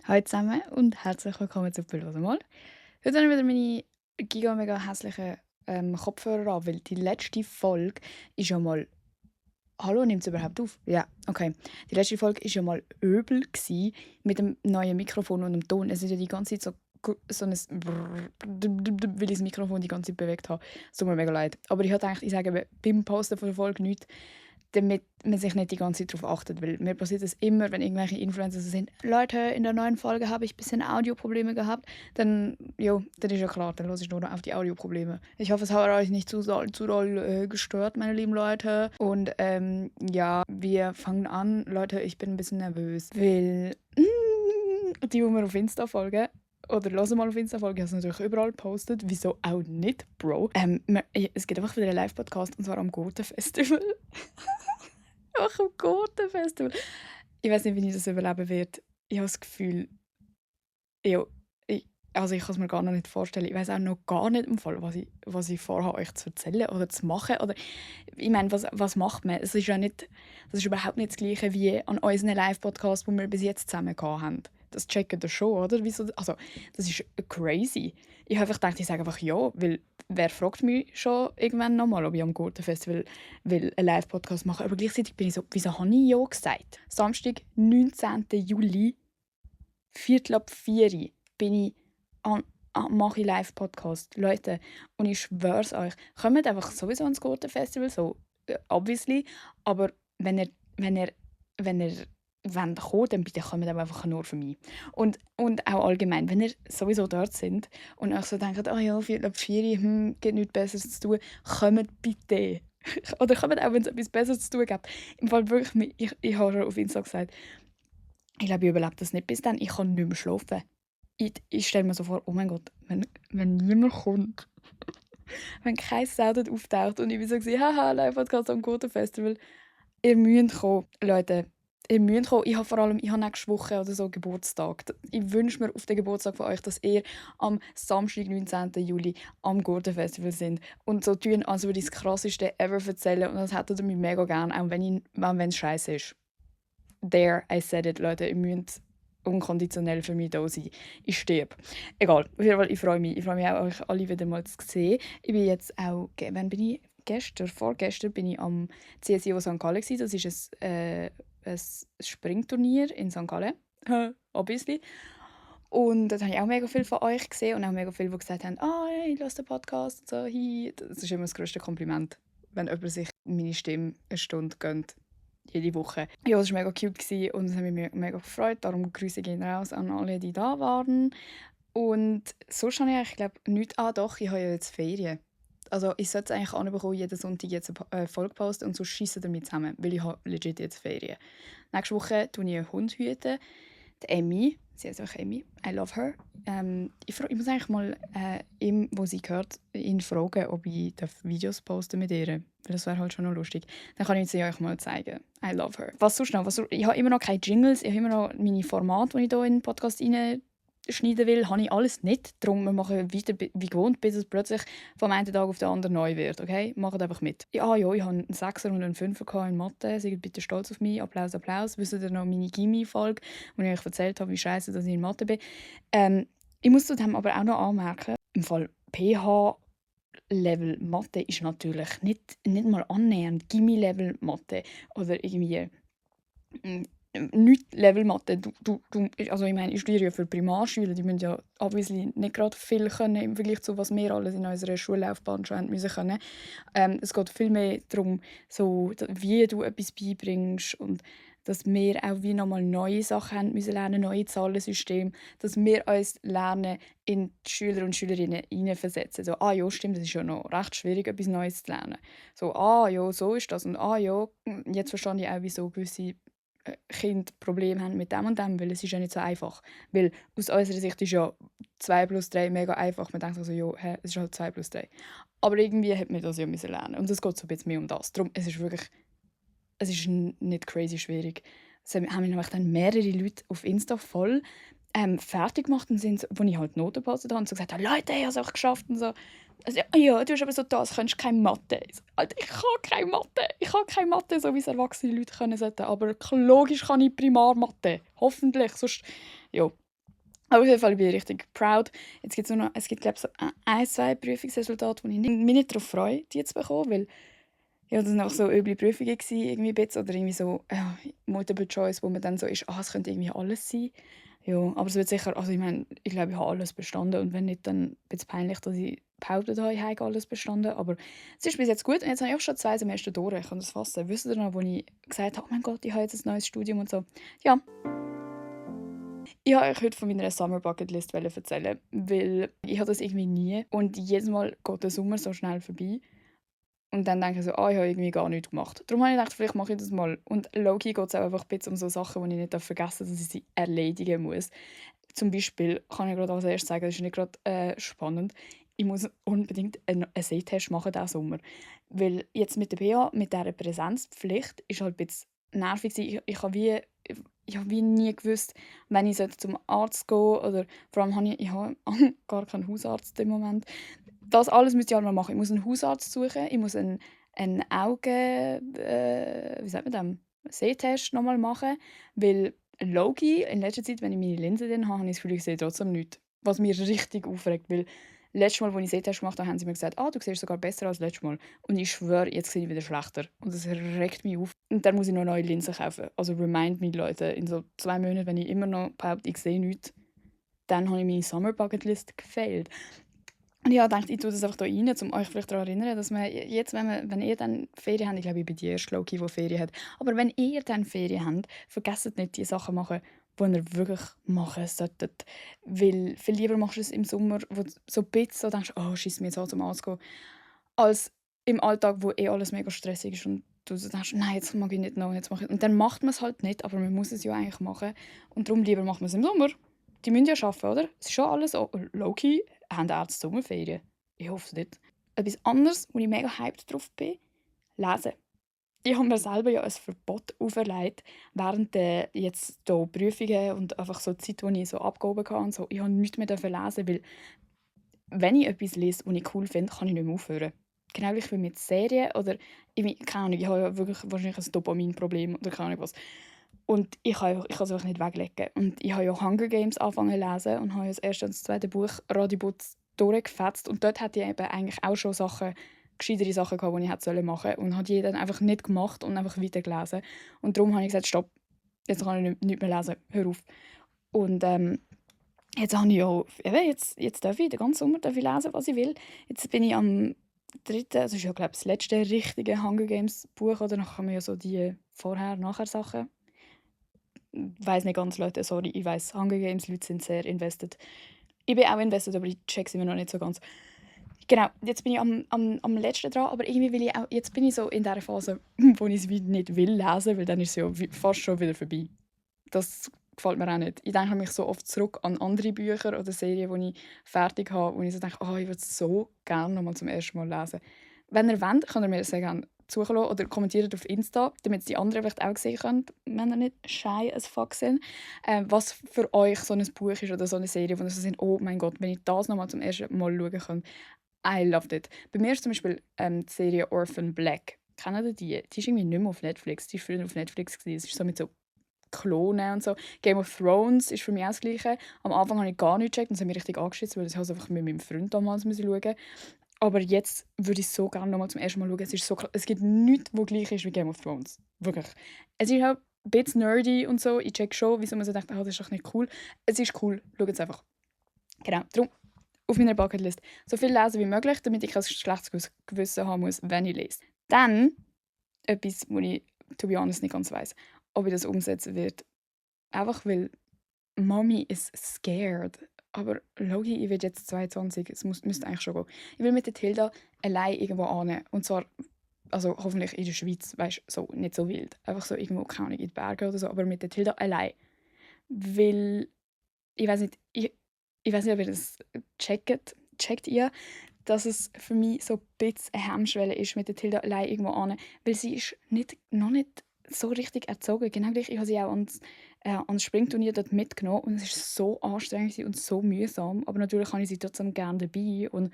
Hallo zusammen und herzlich willkommen zu «Hören mal». Heute habe ich wieder meine giga hässlichen Kopfhörer an, weil die letzte Folge ist ja mal... Hallo, nimmt es überhaupt auf? Ja, okay. Die letzte Folge war ja mal übel gewesen, mit dem neuen Mikrofon und dem Ton. Es ist ja die ganze Zeit so ein weil ich das Mikrofon die ganze Zeit bewegt habe. Es tut mir mega leid. Aber ich habe gedacht, ich sage eben beim Posten von der Folge nichts, damit man sich nicht die ganze Zeit darauf achtet. Weil mir passiert es immer, wenn irgendwelche Influencer so sind, Leute, in der neuen Folge habe ich ein bisschen Audioprobleme gehabt, dann ist ja klar, dann höre ich nur noch auf die Audioprobleme. Ich hoffe, es hat euch nicht zu doll gestört, meine lieben Leute. Und ja, wir fangen an. Leute, ich bin ein bisschen nervös, weil die mir auf Insta folgen, oder hören mal auf Insta folgen, ich habe es natürlich überall gepostet. Wieso auch nicht, Bro? Es gibt einfach wieder einen Live-Podcast, und zwar am Goethe-Festival. Einfach am Goethe-Festival. Ich weiß nicht, wie ich das überleben werde. Ich habe das Gefühl, ja, ich kann es mir gar noch nicht vorstellen. Ich weiß auch noch gar nicht im Fall, was ich vorhabe, euch zu erzählen oder zu machen. Oder, ich meine, was macht man? Es ist ja nicht, das ist überhaupt nicht das Gleiche wie an unseren Live-Podcasts, die wir bis jetzt zusammen haben. Das checken wir schon, oder? Wieso? Also, das ist crazy. Ich habe einfach gedacht, ich sage einfach ja, weil wer fragt mich schon irgendwann nochmal, ob ich am Gurtenfestival einen Live-Podcast mache. Aber gleichzeitig bin ich so, wieso habe ich ja gesagt? Samstag, 19. Juli, 3:45 bin ich mache ich Live-Podcast. Leute, und ich schwöre es euch, kommt einfach sowieso ans Gurtenfestival, so obviously, aber wenn ihr wollt kommen, dann bitte kommt einfach nur für mich. Und auch allgemein, wenn ihr sowieso dort sind und euch so denkt, oh ja, 4:00, gibt nichts Besseres zu tun, kommt bitte. Oder kommt auch, wenn es etwas Besseres zu tun gibt. Im Fall wirklich, ich habe schon auf Insta gesagt, ich glaube, ich überlebe das nicht bis dann, ich kann nicht mehr schlafen. Ich stelle mir so vor, oh mein Gott, wenn niemand kommt, wenn kein Sau dort auftaucht und ich bin so gewesen, haha, Live-Podcast am Gurtenfestival, ihr müsst kommen, Leute. Ihr müsst kommen. Ich habe nächste Woche oder so Geburtstag. Ich wünsche mir auf den Geburtstag von euch, dass ihr am Samstag, 19. Juli am Gurtenfestival sind und so tun, als würde ich das Krasseste ever erzählen, und das hättet ihr mich mega gerne, auch wenn es scheiße ist. There, I said it, Leute. Ihr müsst unkonditionell für mich da sein. Ich sterbe. Egal, auf jeden Fall, ich freue mich. Ich freue mich auch, euch alle wieder mal zu sehen. Ich bin jetzt auch... Wann bin ich? Vorgestern bin ich am CSIO St. Gallen gewesen. Das ist ein Springturnier in St. Gallen. Obviously. Und dort habe ich auch mega viel von euch gesehen und auch mega viele, die gesagt haben, ich höre den Podcast und so. Hi. Das ist immer das grösste Kompliment, wenn jemand sich meine Stimme eine Stunde gönnt. Jede Woche. Ja, das war mega cute und es hat mich mega gefreut. Darum Grüße gehen raus an alle, die da waren. Und sonst habe ich eigentlich, glaube nichts. Doch, ich habe ja jetzt Ferien. Also ich sollte es eigentlich anbekommen, jeden Sonntag jetzt eine Folge posten und so schiessen damit zusammen, weil ich habe legit jetzt Ferien. Nächste Woche hüte ich einen Hund. Die Emmy, sie heißt auch Emmy, I love her. Ich muss eigentlich mal ihm, wo sie gehört, ihn fragen, ob ich Videos posten mit ihr. Weil das wäre halt schon noch lustig. Dann kann ich sie euch mal zeigen. I love her. Was sonst noch? Ich habe immer noch keine Jingles, ich habe immer noch meine Formate, die ich hier in den Podcast schneiden will, habe ich alles nicht. Darum wir machen weiter wie gewohnt, bis es plötzlich vom einen Tag auf den anderen neu wird. Okay? Macht einfach mit. Ich habe einen 6er und einen 5er in Mathe. Seid bitte stolz auf mich. Applaus, Applaus. Wisst ihr noch meine Gymi-Folge, wo ich euch erzählt habe, wie scheiße dass ich in Mathe bin? Ich muss zudem aber auch noch anmerken, im Fall PH-Level Mathe ist natürlich nicht mal annähernd Gymi-Level Mathe oder irgendwie nicht Level Mathe. Also ich meine, ich studiere ja für Primarschüler, die müssen ja obviously nicht gerade viel können im Vergleich zu was wir alles in unserer Schullaufbahn schon müssen können. Es geht viel mehr darum, so, wie du etwas beibringst und dass wir auch wie nochmal neue Sachen haben müssen lernen, neue Zahlensysteme, dass wir uns lernen, in die Schüler und Schülerinnen hineinversetzen. So, ja, stimmt, das ist ja noch recht schwierig, etwas Neues zu lernen. So, ja, so ist das und ja, jetzt verstehe ich auch, wieso gewisse Kinder Probleme haben mit dem und dem, weil es ist ja nicht so einfach. Weil aus unserer Sicht ist ja 2+3 mega einfach. Man denkt also, es ist halt 2+3. Aber irgendwie hat man das ja müssen lernen. Und es geht so ein bisschen mehr um das. Darum, es ist nicht crazy schwierig. Es haben mich nämlich dann mehrere Leute auf Insta voll fertig gemacht und sind, wo ich halt Noten gepostet habe und so gesagt habe, Leute, ich habe es auch geschafft und so. Also, ja, du hast aber so das, kannst keine Mathe. Ich so, Alter, ich kann keine Mathe, so wie es erwachsene Leute können sollten. Aber logisch kann ich Primarmathe. Hoffentlich, sonst, ja. Aber auf jeden Fall bin ich richtig proud. Jetzt gibt's nur noch es gibt, glaube ich, so 1, 2 Prüfungsresultate, wo ich mich nicht darauf freue, die zu bekommen, weil ja, das waren auch so üble Prüfungen gewesen, irgendwie ein bisschen, oder irgendwie so, Multiple Choice, wo man dann so ist: «Ah, es könnte irgendwie alles sein.» Ja, aber es wird sicher also ich meine, ich glaube, ich habe alles bestanden und wenn nicht, dann ein bisschen peinlich, dass ich behauptet habe, ich habe alles bestanden, aber es ist bis jetzt gut und jetzt habe ich auch schon 2 Semester durch. Ich kann das fassen. Wisst ihr noch, wo ich gesagt habe: «Oh mein Gott, ich habe jetzt ein neues Studium» und so? Ja, ich wollte euch heute von meiner Summer Bucket List erzählen, weil ich habe das irgendwie nie und jedes Mal geht der Sommer so schnell vorbei und dann denke ich so: «Ah, ich habe irgendwie gar nichts gemacht.» Darum habe ich gedacht, vielleicht mache ich das mal. Und low-key geht es auch einfach ein bisschen um so Sachen, die ich nicht vergessen darf, dass ich sie erledigen muss. Zum Beispiel kann ich gerade als Erstes sagen, das ist nicht gerade spannend, ich muss unbedingt einen Sehtest machen diesen Sommer. Weil jetzt mit der PH, mit dieser Präsenzpflicht, ist halt ein bisschen nervig gewesen. Ich habe wie nie gewusst, wenn ich zum Arzt gehen sollte, oder vor allem ich habe gar keinen Hausarzt im Moment. Das alles müsste ich halt mal machen. Ich muss einen Hausarzt suchen, ich muss einen Augen wie sagt man das, Sehtest noch mal machen, weil Logi in letzter Zeit, wenn ich meine Linse drin habe, habe ich das Gefühl, ich sehe trotzdem nichts. Was mich richtig aufregt, weil letztes Mal, als ich Sehtest gemacht habe, haben sie mir gesagt: «Ah, du siehst sogar besser als letztes Mal.» Und ich schwöre, jetzt sehe ich wieder schlechter. Und das regt mich auf. Und dann muss ich noch neue Linsen kaufen. Also remind me, Leute, in so 2 Monaten, wenn ich immer noch behaupte, ich sehe nichts, dann habe ich meine Summer Bucket List gefailt. Und ich habe gedacht, ich tue das einfach hier rein, um euch vielleicht daran zu erinnern, dass man jetzt, wenn ihr dann Ferien habt, ich glaube, ich bin die erste Loki, die Ferien hat, aber wenn ihr dann Ferien habt, vergesst nicht, die Sachen machen, die ihr wirklich machen solltet. Weil viel lieber machst du es im Sommer, wo du so ein bisschen so denkst, «Oh, schiss mir jetzt an, zum Arzt zu gehen», als im Alltag, wo alles mega stressig ist und du so denkst, «Nein, jetzt mag ich nicht noch, jetzt mache ich...» Und dann macht man es halt nicht, aber man muss es ja eigentlich machen. Und darum lieber macht man es im Sommer. Die müssen ja arbeiten, oder? Es ist schon alles so. Low-key haben Ärzte Sommerferien. Ich hoffe es nicht. Etwas anderes, wo ich mega hyped drauf bin, lesen. Ich habe mir selber ja ein Verbot auferlegt, während der jetzt hier Prüfungen und einfach so die Zeit, die ich so abgehoben habe und so. Ich habe nichts mehr lesen, weil wenn ich etwas lese, das ich cool finde, kann ich nicht mehr aufhören. Genau gleich wie mit Serien oder keine Ahnung, ich habe ja wirklich wahrscheinlich ein Dopaminproblem oder keine Ahnung was. Und ich kann es einfach nicht weglegen. Und ich habe ja Hunger Games angefangen zu lesen und habe das erste und das zweite Buch Radibutz durchgefetzt. Und dort hatte ich eben eigentlich auch schon gescheitere Sachen gehabt, die ich hätte machen sollen. Und habe die dann einfach nicht gemacht und einfach weitergelesen. Und darum habe ich gesagt, stopp, jetzt kann ich nicht mehr lesen, hör auf. Und jetzt habe ich ja, eben, jetzt darf ich den ganzen Sommer lesen, was ich will. Jetzt bin ich am dritten, das ist ja glaube ich das letzte richtige Hunger Games Buch, oder? Dann kann man ja so die Vorher-Nachher-Sachen. Weiß nicht ganz, Leute, sorry, ich weiß, Hunger Games Leute sind sehr invested. Ich bin auch invested, aber ich check's immer noch nicht so ganz. Genau, jetzt bin ich am letzten dran, aber irgendwie will ich auch, jetzt bin ich so in der Phase, wo ich es nicht will lesen, weil dann ist es ja fast schon wieder vorbei. Das gefällt mir auch nicht. Ich denke mich so oft zurück an andere Bücher oder Serien, die ich fertig habe, wo ich so denke, oh, ich würde es so gerne noch mal zum ersten Mal lesen. Wenn ihr wollt, könnt ihr mir das sehr gerne zuhören oder kommentiert auf Insta, damit die anderen vielleicht auch sehen können, wenn ihr nicht shy as fuck sind, was für euch so ein Buch ist oder so eine Serie, wo ihr so sind, oh mein Gott, wenn ich das noch mal zum ersten Mal schauen kann, I loved it. Bei mir ist zum Beispiel die Serie Orphan Black. Kennt ihr die? Die ist irgendwie nicht mehr auf Netflix. Die war früher auf Netflix. Es ist so mit so Klonen und so. Game of Thrones ist für mich auch das Gleiche. Am Anfang habe ich gar nicht gecheckt und es hat mich richtig angeschissen, weil ich es einfach mit meinem Freund damals schauen musste. Aber jetzt würde ich so gerne noch mal zum ersten Mal schauen. Es ist so es gibt nichts, was gleich ist wie Game of Thrones. Wirklich. Es ist auch ein bisschen nerdy und so. Ich check schon, wieso man so denkt, das ist doch nicht cool. Es ist cool. Schaut es einfach. Genau. Darum auf meiner Bucketlist so viel lesen wie möglich, damit ich kein schlechtes Gewissen haben muss, wenn ich lese. Dann etwas, wo ich, to be honest, nicht ganz weiss, ob ich das umsetzen werde. Einfach weil Mami ist scared. Aber Logi, ich werde jetzt 22, es müsste eigentlich schon gehen. Ich will mit der Tilda allein irgendwo hin. Und zwar, also hoffentlich in der Schweiz, weißt so, nicht so wild. Einfach so irgendwo, keine Ahnung, in den Bergen oder so, aber mit der Tilda allein. Weil, ich weiß nicht, ich weiß nicht, ob ihr das checkt ihr, dass es für mich so ein bisschen eine Hemmschwelle ist, mit der Tilda allein irgendwo hin, weil sie ist noch nicht so richtig erzogen. Genau gleich, ich habe sie auch ans Springturnier dort mitgenommen und es war so anstrengend und so mühsam, aber natürlich habe ich sie trotzdem gerne dabei und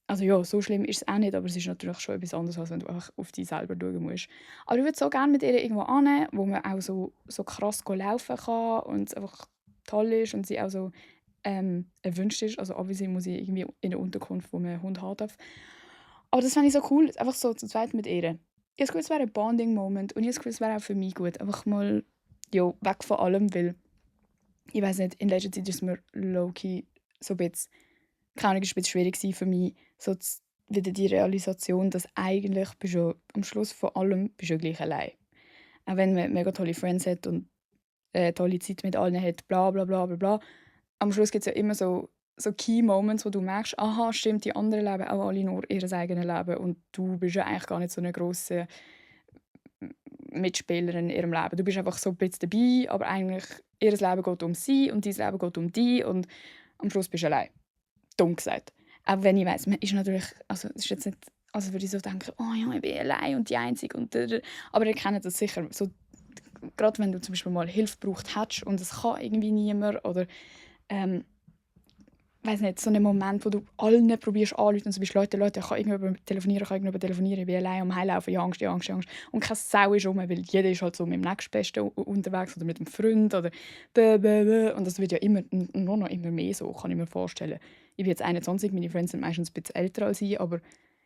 also ja, so schlimm ist es auch nicht, aber es ist natürlich schon etwas anderes, als wenn du einfach auf dich selber schauen musst. Aber ich würde so gerne mit ihr irgendwo hin, wo man auch so krass laufen kann und es einfach toll ist und sie auch so erwünscht ist. Also obviously muss ich irgendwie in eine Unterkunft, wo man einen Hund haben darf. Aber das fände ich so cool, einfach so zu zweit mit ihr. Ich habe das Gefühl, es wäre ein Bonding-Moment und ich habe das Gefühl, es wäre auch für mich gut. Einfach mal weg von allem, weil ich weiß nicht, in letzter Zeit ist es mir low-key so ein bisschen, keine Ahnung, ist ein bisschen schwierig gewesen für mich, so wieder die Realisation, dass eigentlich bist du am Schluss von allem bist du gleich allein. Auch wenn man mega tolle Friends hat und tolle Zeit mit allen hat, bla bla bla bla bla. Am Schluss gibt es ja immer so Key Moments, wo du merkst, aha, stimmt, die anderen leben auch alle nur ihr eigenes Leben und du bist ja eigentlich gar nicht so eine grosse Mitspielerin in ihrem Leben. Du bist einfach so ein bisschen dabei, aber eigentlich ihr Leben geht um sie und dein Leben geht um dich und am Schluss bist du allein. Dumm gesagt. Auch wenn ich weiss, man ist natürlich, also es ist jetzt nicht, also würde ich so denken, oh ja, ich bin allein und die Einzige aber ihr kennt das sicher, so, gerade wenn du zum Beispiel mal Hilfe gebraucht hättest und es kann irgendwie niemand oder weiß nicht, so einen Moment, wo du allen probierst anzurufen und so bist, Leute, ich kann irgendjemand telefonieren, ich bin allein am Heimlaufen, ich habe Angst, ich habe Angst, ich habe Angst. Und keine Sau ist rum, weil jeder ist halt so mit dem Nächstbesten unterwegs oder mit einem Freund oder und das wird ja immer, nur noch immer mehr so, kann ich mir vorstellen. Ich bin jetzt 21, meine Freunde sind meistens ein bisschen älter als ich, aber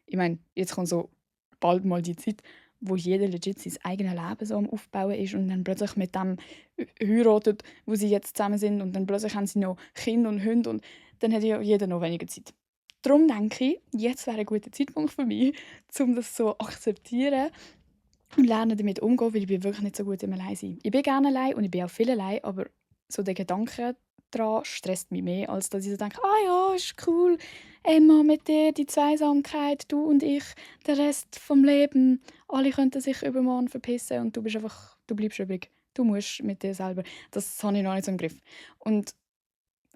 ich meine, jetzt kommt so bald mal die Zeit, wo jeder legit sein eigenes Leben so am Aufbauen ist und dann plötzlich mit dem heiratet, wo sie jetzt zusammen sind und dann plötzlich haben sie noch Kinder und Hunde und dann hat ja jeder noch weniger Zeit. Darum denke ich, jetzt wäre ein guter Zeitpunkt für mich, um das so zu akzeptieren und lernen damit umzugehen, weil ich bin wirklich nicht so gut im Alleinsein. Ich bin gerne allein und ich bin auch viel allein, aber so der Gedanke daran stresst mich mehr, als dass ich so denke, ah ja, ist cool, Emma, mit dir, die Zweisamkeit, du und ich, der Rest vom Leben, alle könnten sich übermorgen verpissen und du bleibst übrig. Du musst mit dir selber. Das habe ich noch nicht so im Griff. Und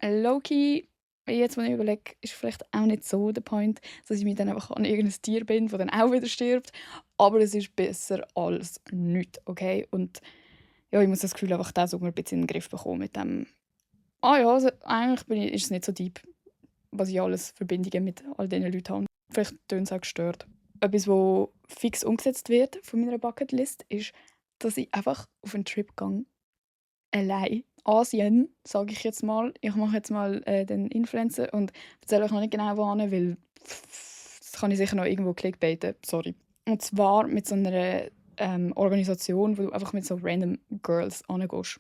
low-key, jetzt, wo ich überlege, ist vielleicht auch nicht so der Point, dass ich mich dann einfach an irgendein Tier bin, das dann auch wieder stirbt. Aber es ist besser als nichts, okay? Und ja, ich muss das Gefühl einfach das ein bisschen in den Griff bekommen mit dem «Ah ja, also, eigentlich ist es nicht so deep, was ich alles Verbindungen mit all diesen Leuten habe.» Vielleicht tönt es auch gestört. Etwas, das fix umgesetzt wird von meiner Bucketlist, ist, dass ich einfach auf einen Trip gehe allein. Asien, sage ich jetzt mal. Ich mache jetzt mal den Influencer und erzähle euch noch nicht genau wohin, weil das kann ich sicher noch irgendwo clickbaiten. Sorry. Und zwar mit so einer Organisation, wo du einfach mit so random Girls angehst.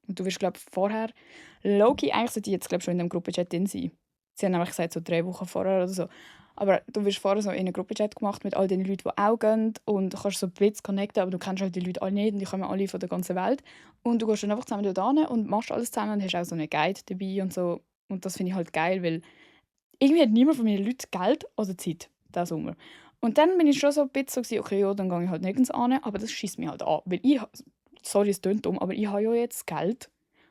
Und du wirst, glaube ich, vorher... Loki, eigentlich sollte ich jetzt, glaube ich, schon in einem Gruppenchat drin sein. Sie haben nämlich gesagt, so 3 Wochen vorher oder so. Aber du wirst vorher so in einen Gruppenchat gemacht mit all den Leuten, die auch gehen. Und du kannst so ein bisschen connecten, aber du kennst halt die Leute alle nicht und die kommen alle von der ganzen Welt. Und du gehst dann einfach zusammen dort hin und machst alles zusammen und hast auch so einen Guide dabei und so. Und das finde ich halt geil, weil irgendwie hat niemand von meinen Leuten Geld oder Zeit diesen Sommer. Und dann bin ich schon so ein bisschen so, okay, ja, dann gehe ich halt nirgends hin, aber das schießt mich halt an. Weil sorry, es klingt dumm, aber ich habe ja jetzt Geld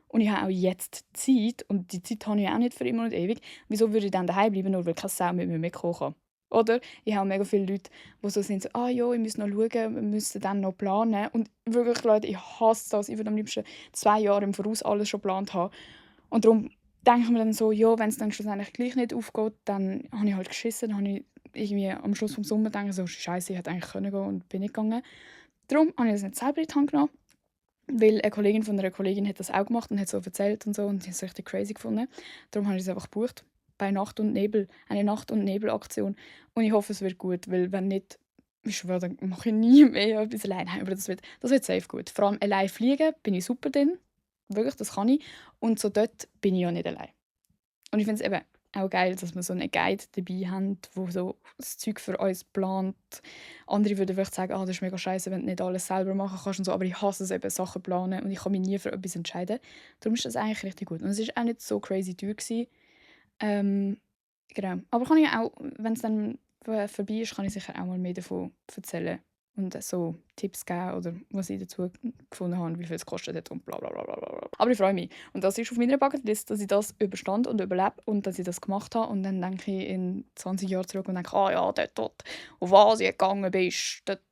und ich habe auch jetzt Zeit und die Zeit habe ich auch nicht für immer und ewig. Wieso würde ich dann daheim bleiben, nur weil keine Sau mit mir mitkommen kann? Oder ich habe mega viele Leute, die so sind, so, ah ja, ich muss noch schauen, wir müssen dann noch planen. Und wirklich, Leute, ich hasse das. Ich würde am liebsten 2 Jahre im Voraus alles schon geplant haben. Und darum denke ich mir dann so, ja, wenn es dann schlussendlich gleich nicht aufgeht, dann habe ich halt geschissen. Dann habe ich irgendwie am Schluss vom Sommer gedacht, so, Scheiße, ich hätte eigentlich können gehen und bin nicht gegangen. Darum habe ich das nicht selber in die Hand genommen, weil eine Kollegin von einer Kollegin hat das auch gemacht und hat so erzählt und so und ich habe es richtig crazy gefunden. Darum habe ich es einfach gebucht. Bei Nacht und Nebel, eine Nacht- und Nebel-Aktion. Und ich hoffe, es wird gut, weil wenn nicht, ich schwöre, dann mache ich nie mehr etwas allein. Aber das wird safe gut. Vor allem allein fliegen bin ich super drin. Wirklich, das kann ich. Und so dort bin ich ja nicht allein. Und ich finde es eben auch geil, dass wir so einen Guide dabei haben, der so das Zeug für uns plant. Andere würden vielleicht sagen, das ist mega scheiße, wenn du nicht alles selber machen kannst und so, aber ich hasse es eben, Sachen planen und ich kann mich nie für etwas entscheiden. Darum ist das eigentlich richtig gut. Und es war auch nicht so crazy teuer gewesen. Genau. Aber kann ich auch, wenn es dann vorbei ist, kann ich sicher auch mal mehr davon erzählen und so Tipps geben oder was ich dazu gefunden habe, wie viel es kostet hat und bla bla bla bla bla. Aber ich freue mich. Und das ist auf meiner Bucketlist, dass ich das überstand und überlebe und dass ich das gemacht habe. Und dann denke ich in 20 Jahren zurück und denke, ah ja, dort, auf Asien gegangen bist, dort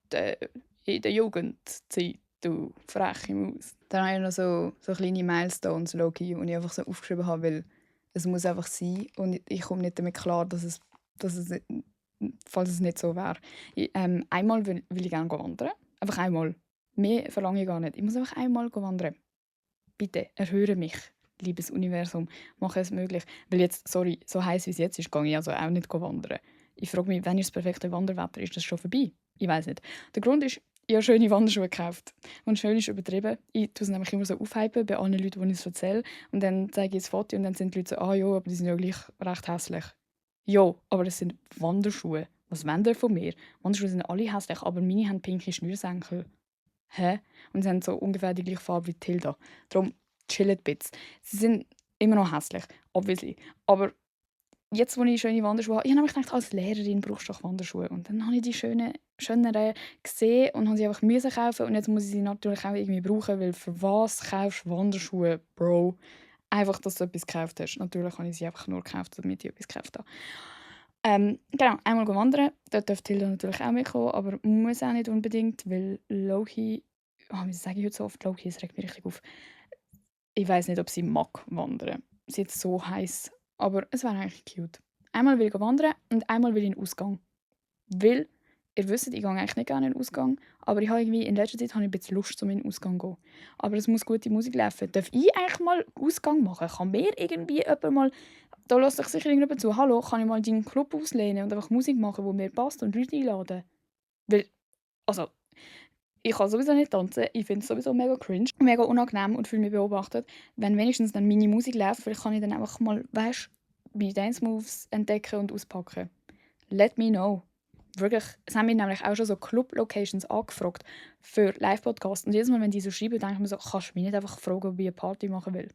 in der Jugendzeit, du freche Maus. Dann habe ich noch so kleine Milestones, Loki, die ich einfach so aufgeschrieben habe, weil es muss einfach sein und ich komme nicht damit klar, dass es nicht, falls es nicht so wäre. Einmal will ich gerne wandern. Einfach einmal. Mehr verlange ich gar nicht. Ich muss einfach einmal wandern. Bitte, erhöre mich. liebes Universum, mach es möglich. Weil jetzt, sorry, so heiß wie es jetzt ist, gehe ich also auch nicht wandern. Ich frage mich, wann ist das perfekte Wanderwetter? Ist das schon vorbei? Ich weiß nicht. Der Grund ist, ich habe schöne Wanderschuhe gekauft. Und schön ist übertrieben. Ich tue es nämlich immer so aufhypen bei allen Leuten, denen ich es erzähle. Und dann zeige ich ein Foto und dann sind die Leute so, ah ja, aber die sind ja gleich recht hässlich. Ja, aber das sind Wanderschuhe. Was wollen ihr von mir? Wanderschuhe sind alle hässlich, aber meine haben pinke Schnürsenkel. Hä? Und sie haben so ungefähr die gleiche Farbe wie Tilda. Darum chillt ein bisschen. Sie sind immer noch hässlich, obviously. Aber jetzt, wo ich schöne Wanderschuhe habe, ich habe nämlich gedacht, als Lehrerin brauchst du doch Wanderschuhe. Und dann habe ich die schöneren gesehen und habe sie einfach müssen kaufen. Und jetzt muss ich sie natürlich auch irgendwie brauchen, weil für was kaufst du Wanderschuhe, Bro? Einfach, dass du etwas gekauft hast. Natürlich habe ich sie einfach nur gekauft, damit ich etwas gekauft habe. Genau, einmal wandern. Dort dürfte Tilda natürlich auch mitkommen, aber muss auch nicht unbedingt, weil Loki, wie sage ich heute so oft Loki, es regt mich richtig auf. Ich weiß nicht, ob sie mag wandern. Sie ist so heiß, aber es wäre eigentlich cute. Einmal will ich wandern und einmal will ich in den Ausgang. Weil, ihr wisst, ich gehe eigentlich nicht gerne in den Ausgang, aber ich habe irgendwie in letzter Zeit habe ich ein bisschen Lust, um in den Ausgang zu gehen. Aber es muss gute Musik laufen. Darf ich eigentlich mal Ausgang machen? Kann mir irgendwie jemand mal, da lässt sich sicher irgendjemand zu, hallo, kann ich mal deinen Club auslehnen und einfach Musik machen, die mir passt und Leute einladen? Weil, also, ich kann sowieso nicht tanzen, ich finde es sowieso mega cringe, mega unangenehm und fühle mich beobachtet. Wenn wenigstens dann meine Musik läuft, vielleicht kann ich dann einfach mal, weißt, meine Dance Moves entdecken und auspacken. Let me know. Wirklich, es haben mich nämlich auch schon so Club-Locations angefragt für Live-Podcasts. Und jedes Mal, wenn die so schreiben, denke ich mir so, kannst du mich nicht einfach fragen, ob ich eine Party machen will?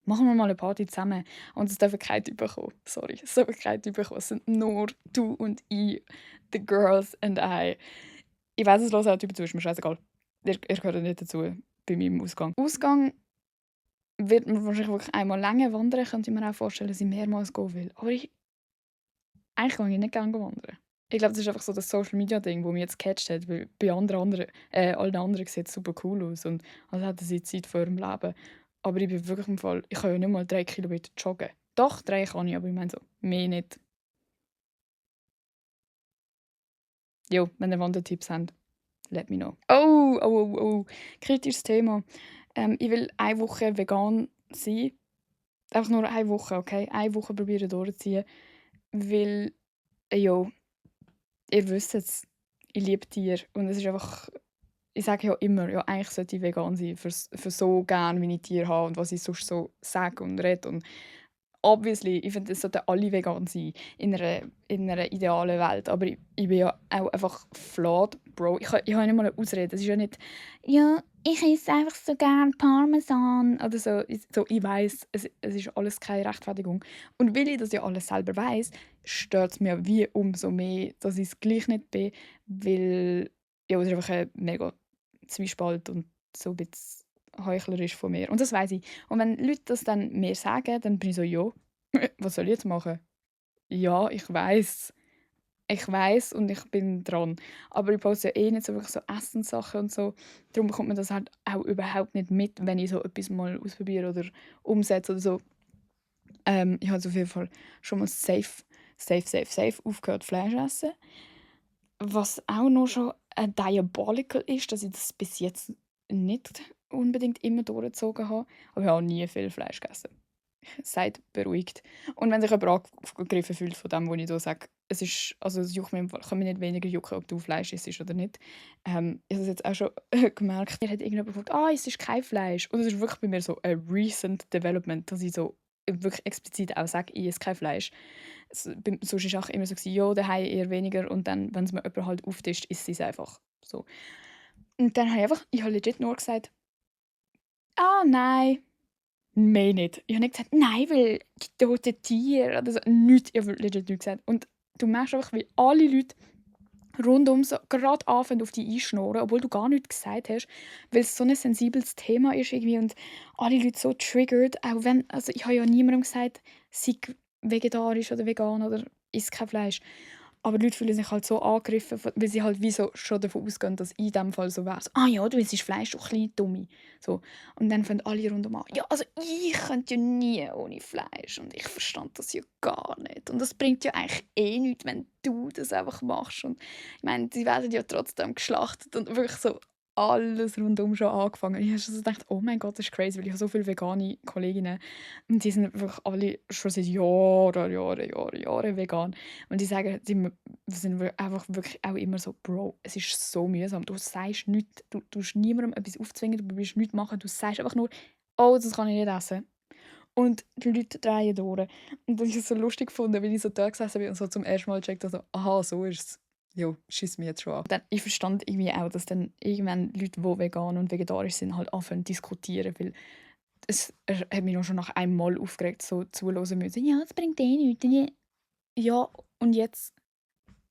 Machen wir mal eine Party zusammen. Und es dürfen keine Typen kommen. Sorry, es dürfen keine Typen kommen. Es sind nur du und ich, the girls and I. Ich weiss, es hören auch Typen zu, ist mir scheißegal. Ihr gehört nicht dazu bei meinem Ausgang. Ausgang wird mir wahrscheinlich wirklich einmal länger wandern, könnte ich mir auch vorstellen, dass ich mehrmals gehen will. Aber eigentlich gehe ich nicht gerne wandern. Ich glaube, das ist einfach so das Social-Media-Ding, das mich jetzt gecatcht hat, weil bei allen anderen sieht es super cool aus und als hätten sie Zeit vor ihrem Leben. Aber ich bin wirklich im Fall, ich kann ja nicht mal 3 Kilometer joggen. Doch, 3 kann ich, aber ich meine so, mehr nicht. Jo, wenn ihr Wandertipps habt, let me know. Oh. Kritisches Thema. Ich will eine Woche vegan sein. Einfach nur eine Woche, okay? Eine Woche probieren durchzuziehen. Weil, ja, ihr wisst es, ich liebe Tiere. Und es ist einfach, ich sage ja immer, ja, eigentlich sollte ich vegan sein, für so gerne, wie ich Tiere habe und was ich sonst so sage und rede. Und obviously, ich finde, es sollten alle vegan sein in einer idealen Welt. Aber ich bin ja auch einfach flawed, Bro. Ich habe nicht mal eine Ausrede. Es ist ja nicht, ja, ich esse einfach so gerne Parmesan oder so. Ich weiss, es ist alles keine Rechtfertigung. Und weil ich das ja alles selber weiss, stört es mir wie umso mehr, dass ich es gleich nicht bin, weil ja, es ist einfach ein mega Zwiespalt und so ein bisschen heuchlerisch von mir. Und das weiss ich. Und wenn Leute das dann mir sagen, dann bin ich so, ja, was soll ich jetzt machen? Ja, ich weiß. Ich weiß und ich bin dran. Aber ich poste ja eh nicht so wirklich so Essenssachen und so. Darum bekommt man das halt auch überhaupt nicht mit, wenn ich so etwas mal ausprobiere oder umsetze oder so. Ich habe auf jeden Fall schon mal safe aufgehört, Fleisch zu essen. Was auch noch schon diabolical ist, dass ich das bis jetzt nicht unbedingt immer durchgezogen habe. Aber ich habe auch nie viel Fleisch gegessen. Seid beruhigt. Und wenn sich jemand angegriffen fühlt von dem, was ich hier sage, es juckt mich, kann mich nicht weniger jucken, ob du Fleisch isst oder nicht. Ich habe es jetzt auch schon gemerkt, mir hat irgendjemand gefragt, es ist kein Fleisch. Und es ist wirklich bei mir so ein recent development, dass ich so wirklich explizit auch sage, ich esse kein Fleisch. Sonst war es auch immer so, ja, daheim eher weniger und dann, wenn es mir jemand halt auftischt, isst sie es einfach. So. Und dann habe ich legit nur gesagt, nein, mehr nicht. Ich habe nicht gesagt, nein, weil die toten Tiere oder so. Nichts. Ich habe legit nichts gesagt. Und du merkst einfach, wie alle Leute rundum so gerade anfangen auf dich einschnurren, obwohl du gar nichts gesagt hast, weil es so ein sensibles Thema ist irgendwie und alle Leute so triggert. Auch wenn, also ich habe ja niemandem gesagt, sei vegetarisch oder vegan oder isst kein Fleisch. Aber die Leute fühlen sich halt so angegriffen, weil sie halt wie so schon davon ausgehen, dass ich in diesem Fall so wäre. So, ja, du isst Fleisch, du kleine Dumme. So. Und dann fangen alle rundum an, ja, also ich könnte ja nie ohne Fleisch. Und ich verstand das ja gar nicht. Und das bringt ja eigentlich eh nichts, wenn du das einfach machst. Und ich meine, sie werden ja trotzdem geschlachtet und wirklich so alles rundum schon angefangen. Ich habe schon so gedacht, oh mein Gott, das ist crazy, weil ich habe so viele vegane Kolleginnen und die sind wirklich alle schon seit Jahren vegan. Und die sagen, sie sind einfach wirklich auch immer so, Bro, es ist so mühsam. Du sagst nichts, du tust niemandem etwas aufzwingen, du willst nichts machen, du sagst einfach nur, oh, das kann ich nicht essen. Und die Leute drehen durch. Und das ist so lustig gefunden, weil ich so da gesessen bin und so zum ersten Mal gecheckt habe, so, aha, so ist es. Ja, schiss mich jetzt schon an. Dann, ich verstand irgendwie auch, dass dann irgendwann Leute, die vegan und vegetarisch sind, halt anfangen zu diskutieren, weil es hat mich noch schon nach einem Mal aufgeregt, so zuhören müssen. Ja, das bringt eh nichts. Ja, und jetzt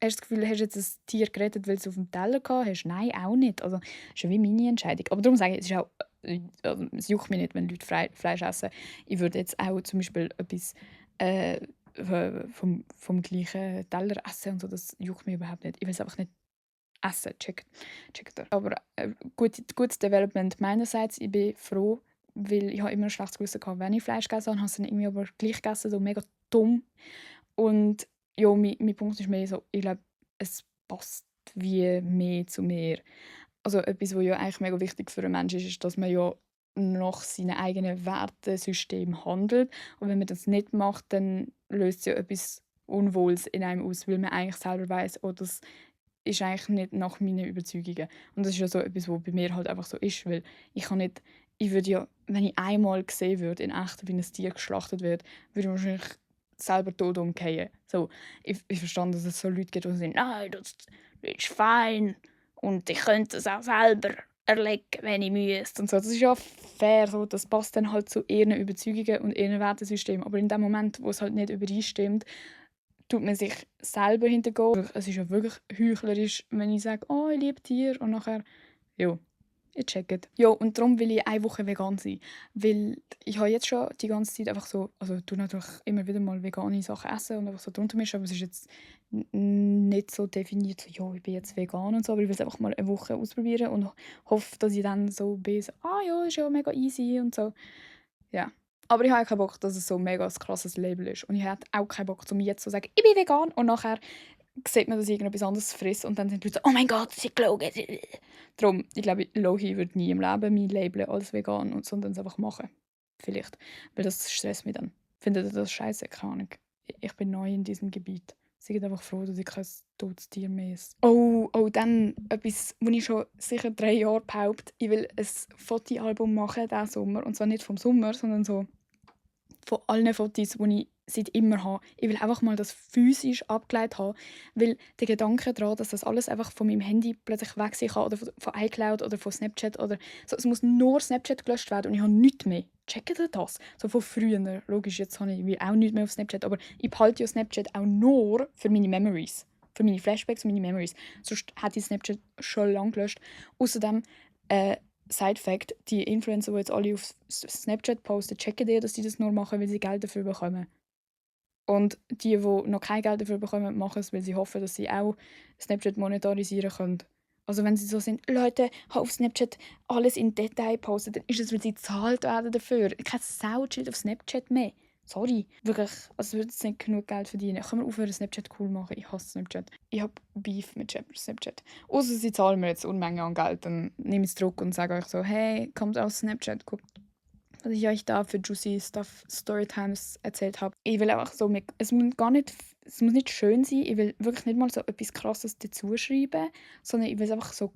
hast du das Gefühl, hast du jetzt ein Tier gerettet, weil du es auf dem Teller gehabt hast? Nein, auch nicht. Also, das ist ja wie meine Entscheidung. Aber darum sage ich, es ist auch, also, es juckt mich nicht, wenn Leute Fleisch essen. Ich würde jetzt auch zum Beispiel etwas vom gleichen Teller essen und so. Das juckt mich überhaupt nicht. Ich will es einfach nicht essen. Checkt ihr. Aber gutes Development meinerseits. Ich bin froh, weil ich habe immer ein schlechtes Gewissen gehabt, wenn ich Fleisch gegessen habe. Ich habe es dann irgendwie aber gleich gegessen, so mega dumm. Und ja, mein Punkt ist mehr so, ich glaube, es passt wie mehr zu mir. Also etwas, was ja eigentlich mega wichtig für einen Menschen ist, dass man ja nach seinem eigenen Wertesystem handelt. Und wenn man das nicht macht, dann löst es ja etwas Unwohles in einem aus, weil man eigentlich selber weiß, oh, das ist eigentlich nicht nach meinen Überzeugungen. Und das ist ja so etwas, was bei mir halt einfach so ist, weil ich würde ja, wenn ich einmal sehen würde, in echt, wie ein Tier geschlachtet wird, würde ich wahrscheinlich selber tot umfallen. So, ich verstand, dass es so Leute gibt, die sagen, nein, das ist fein und ich könnte es auch selber erlegen, wenn ich müsste. Und so. Das ist ja fair, so. Das passt dann halt zu ihren Überzeugungen und ihren Wertesystemen. Aber in dem Moment, wo es halt nicht übereinstimmt, tut man sich selber hintergehen. Es ist ja wirklich heuchlerisch, wenn ich sage, oh, ich liebe Tiere und nachher, ja, ich checkt. Ja, und darum will ich eine Woche vegan sein. Weil ich habe jetzt schon die ganze Zeit einfach so, also ich tue natürlich immer wieder mal vegane Sachen essen und einfach so drunter mischen, aber es ist jetzt nicht so definiert, so, ja, ich bin jetzt vegan und so, aber ich will es einfach mal eine Woche ausprobieren und hoffe, dass ich dann so bin, so, ah ja, ist ja mega easy und so. Ja. Aber ich habe auch keinen Bock, dass es so mega ein krasses Label ist. Und ich hätte auch keinen Bock, um jetzt zu sagen, ich bin vegan und nachher sieht man, dass ich irgendetwas anderes frisst und dann sind die Leute so, oh mein Gott, sie gelogen. Darum, ich glaube, Lohi würde nie im Leben mein Label als vegan und sondern es einfach machen. Vielleicht. Weil das stresst mich dann. Findet ihr das scheiße? Keine Ahnung. Ich bin neu in diesem Gebiet. Seid einfach froh, dass ich kein totes Tier mehr esse. Oh, dann etwas, wo ich schon sicher 3 Jahre behaupte. Ich will ein Fotoalbum machen diesen Sommer. Und zwar nicht vom Sommer, sondern so von allen Fotos, die ich seit immer habe. Ich will einfach mal das physisch abgelegt haben, weil der Gedanke daran, dass das alles einfach von meinem Handy plötzlich weg sein kann oder von iCloud oder von Snapchat oder so, es muss nur Snapchat gelöscht werden und ich habe nichts mehr. Checkt ihr das? So von früher. Logisch, jetzt habe ich auch nichts mehr auf Snapchat, aber ich behalte ja Snapchat auch nur für meine Memories. Für meine Flashbacks und meine Memories. Sonst hätte ich Snapchat schon lange gelöscht. Außerdem, Side-Fact, die Influencer, die jetzt alle auf Snapchat posten, checken die, dass sie das nur machen, weil sie Geld dafür bekommen. Und die noch kein Geld dafür bekommen, machen es, weil sie hoffen, dass sie auch Snapchat monetarisieren können. Also wenn sie so sind, Leute, habe auf Snapchat alles in Detail posten, dann ist es, weil sie gezahlt werden dafür. Kein Sau chillt auf Snapchat mehr. Sorry. Wirklich, also würde jetzt nicht genug Geld verdienen. Können wir aufhören, Snapchat cool machen? Ich hasse Snapchat. Ich habe Beef mit Snapchat. Außer sie zahlen mir jetzt Unmengen an Geld, dann nehme ich es zurück und sage euch so, hey, kommt aus Snapchat, guckt, was ich euch da für Juicy Stuff Storytimes erzählt habe. Ich will einfach so, es muss nicht schön sein, ich will wirklich nicht mal so etwas Krasses dazu schreiben, sondern ich will es einfach so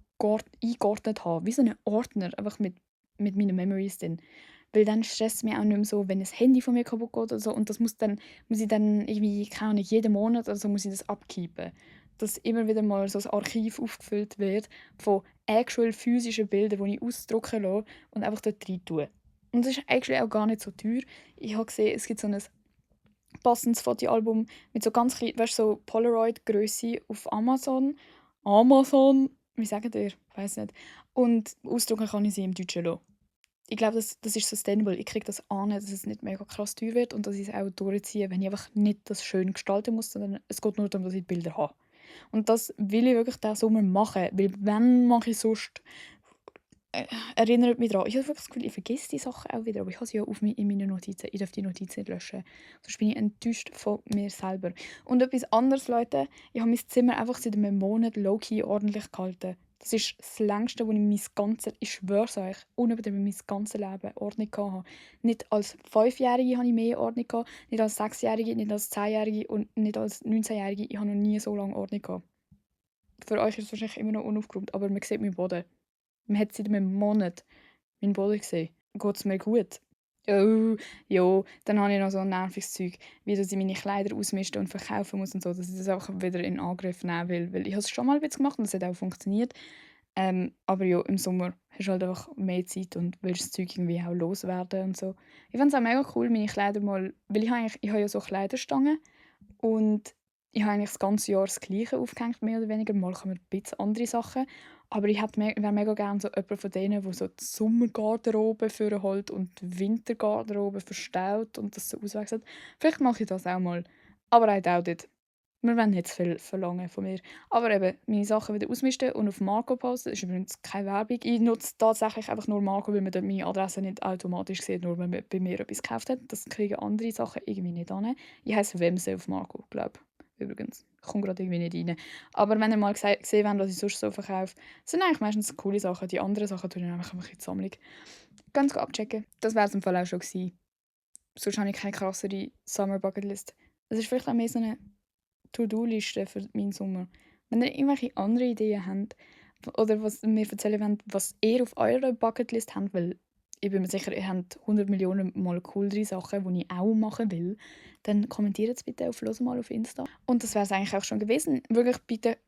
eingeordnet haben, wie so ein Ordner, einfach mit meinen Memories drin. Weil dann stresst es mich auch nicht mehr so, wenn ein Handy von mir kaputt geht oder so und das muss ich dann irgendwie, keine Ahnung, jeden Monat oder so muss ich das abkeepen. Dass immer wieder mal so ein Archiv aufgefüllt wird von actual physischen Bildern, die ich ausdrucken lasse und einfach dort rein tue. Und das ist eigentlich auch gar nicht so teuer. Ich habe gesehen, es gibt so ein passendes Fotoalbum mit so ganz klein, weißt, so Polaroid-Größe auf Amazon. Amazon, wie sagt ihr? Ich weiß nicht. Und ausdrucken kann ich sie im Deutschen lassen. Ich glaube, das ist sustainable. Ich kriege das an, dass es nicht mega krass teuer wird und dass ich es auch durchziehe, wenn ich einfach nicht das schön gestalten muss, sondern es geht nur darum, dass ich die Bilder habe. Und das will ich wirklich diesen Sommer machen, weil wenn mache ich sonst erinnert mich daran. Ich habe wirklich das Gefühl, ich vergesse die Sachen auch wieder, aber ich habe sie ja in meinen Notizen. Ich darf die Notizen nicht löschen. Sonst bin ich enttäuscht von mir selber. Und etwas anderes, Leute, ich habe mein Zimmer einfach seit einem Monat low-key ordentlich gehalten. Das ist das Längste, wo ich schwöre euch, unübertrieben mein ganzes Leben Ordnung hatte. Nicht als 5-Jährige hatte ich mehr Ordnung, nicht als 6-Jährige, nicht als 10-Jährige und nicht als 19-Jährige. Ich habe noch nie so lange Ordnung gehabt. Für euch ist es wahrscheinlich immer noch unaufgeräumt, aber man sieht meinen Boden. Man hat seit einem Monat meinen Boden gesehen. Geht es mir gut? Oh, ja, dann habe ich noch so ein nerviges Zeug, wie dass ich meine Kleider ausmisten und verkaufen muss und so, dass ich das auch wieder in Angriff nehmen will. Weil ich habe es schon mal ein bisschen gemacht und es hat auch funktioniert. Aber ja, im Sommer hast du halt einfach mehr Zeit und willst das Zeug irgendwie auch loswerden und so. Ich fand es auch mega cool, meine Kleider mal... Weil ich habe ja so Kleiderstangen und ich habe eigentlich das ganze Jahr das Gleiche aufgehängt, mehr oder weniger. Mal kommen ein bisschen andere Sachen. Aber ich wäre mega gerne so jemand von denen, der so die Sommergarderobe vorholt und die Wintergarderobe verstaut und das so auswechselt. Vielleicht mache ich das auch mal. Aber I doubt it. Wir wollen nicht zu viel verlangen von mir. Aber eben, meine Sachen wieder ausmisten und auf Marco posten. Das ist übrigens keine Werbung. Ich nutze tatsächlich einfach nur Marco, weil man dort meine Adresse nicht automatisch sieht, nur wenn man bei mir etwas gekauft hat. Das kriegen andere Sachen irgendwie nicht an. Ich heiße Wemse auf Marco, glaube ich. Übrigens. Ich komme gerade irgendwie nicht rein. Aber wenn ihr mal gesehen habt, was ich sonst so verkaufe, sind eigentlich meistens coole Sachen. Die anderen Sachen tue ich einfach in die Sammlung. Ganz abchecken. Das wäre es im Fall auch schon gewesen. Sonst habe ich keine krassere Summer Bucketlist. Es ist vielleicht auch mehr so eine To-Do-Liste für meinen Sommer. Wenn ihr irgendwelche andere Ideen habt oder was ihr mir erzählen wollt, was ihr auf eurer Bucketlist habt, weil ich bin mir sicher, ihr habt 100 Millionen mal coolere Sachen, die ich auch machen will, dann kommentiert es bitte auf «Los mal» auf Insta. Und das wäre es eigentlich auch schon gewesen. Wirklich bitte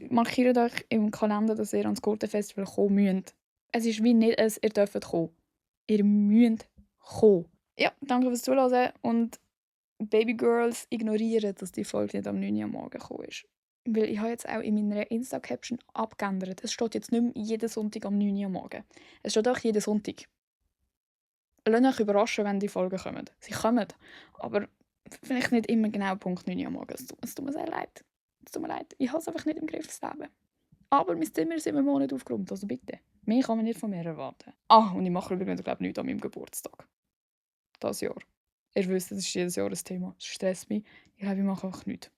markiert euch im Kalender, dass ihr ans Gurtenfestival kommen müsst. Es ist wie nicht ihr dürft kommen. Ihr müsst kommen. Ja, danke fürs Zuhören und Babygirls ignorieren, dass die Folge nicht am 9 Uhr am Morgen gekommen ist. Weil ich habe jetzt auch in meiner Insta-Caption abgeändert. Es steht jetzt nicht mehr jeden Sonntag am 9 Uhr am Morgen. Es steht auch jeden Sonntag. Lasst euch überraschen, wenn die Folgen kommen. Sie kommen, aber vielleicht nicht immer genau Punkt 9 Uhr am Morgen. Es tut mir sehr leid. Es tut mir leid. Ich habe es einfach nicht im Griff, das Leben. Aber mein Zimmer ist immer Monat aufgeräumt, also bitte. Mehr kann man nicht von mir erwarten. Ah, und ich mache übrigens, glaube ich, nichts an meinem Geburtstag. Das Jahr. Ihr wisst, das ist jedes Jahr ein Thema. Es stresst mich. Ich glaube, ich mache einfach nichts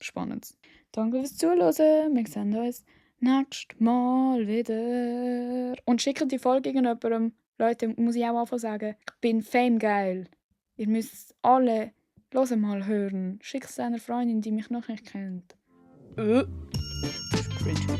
Spannendes. Danke fürs Zuhören. Wir sehen uns nächstes Mal wieder. Und schickt die Folge irgendjemandem. Leute, muss ich auch anfangen sagen, ich bin famegeil. Ihr müsst alle mal hören. Schickt es einer Freundin, die mich noch nicht kennt. Das ist cringe.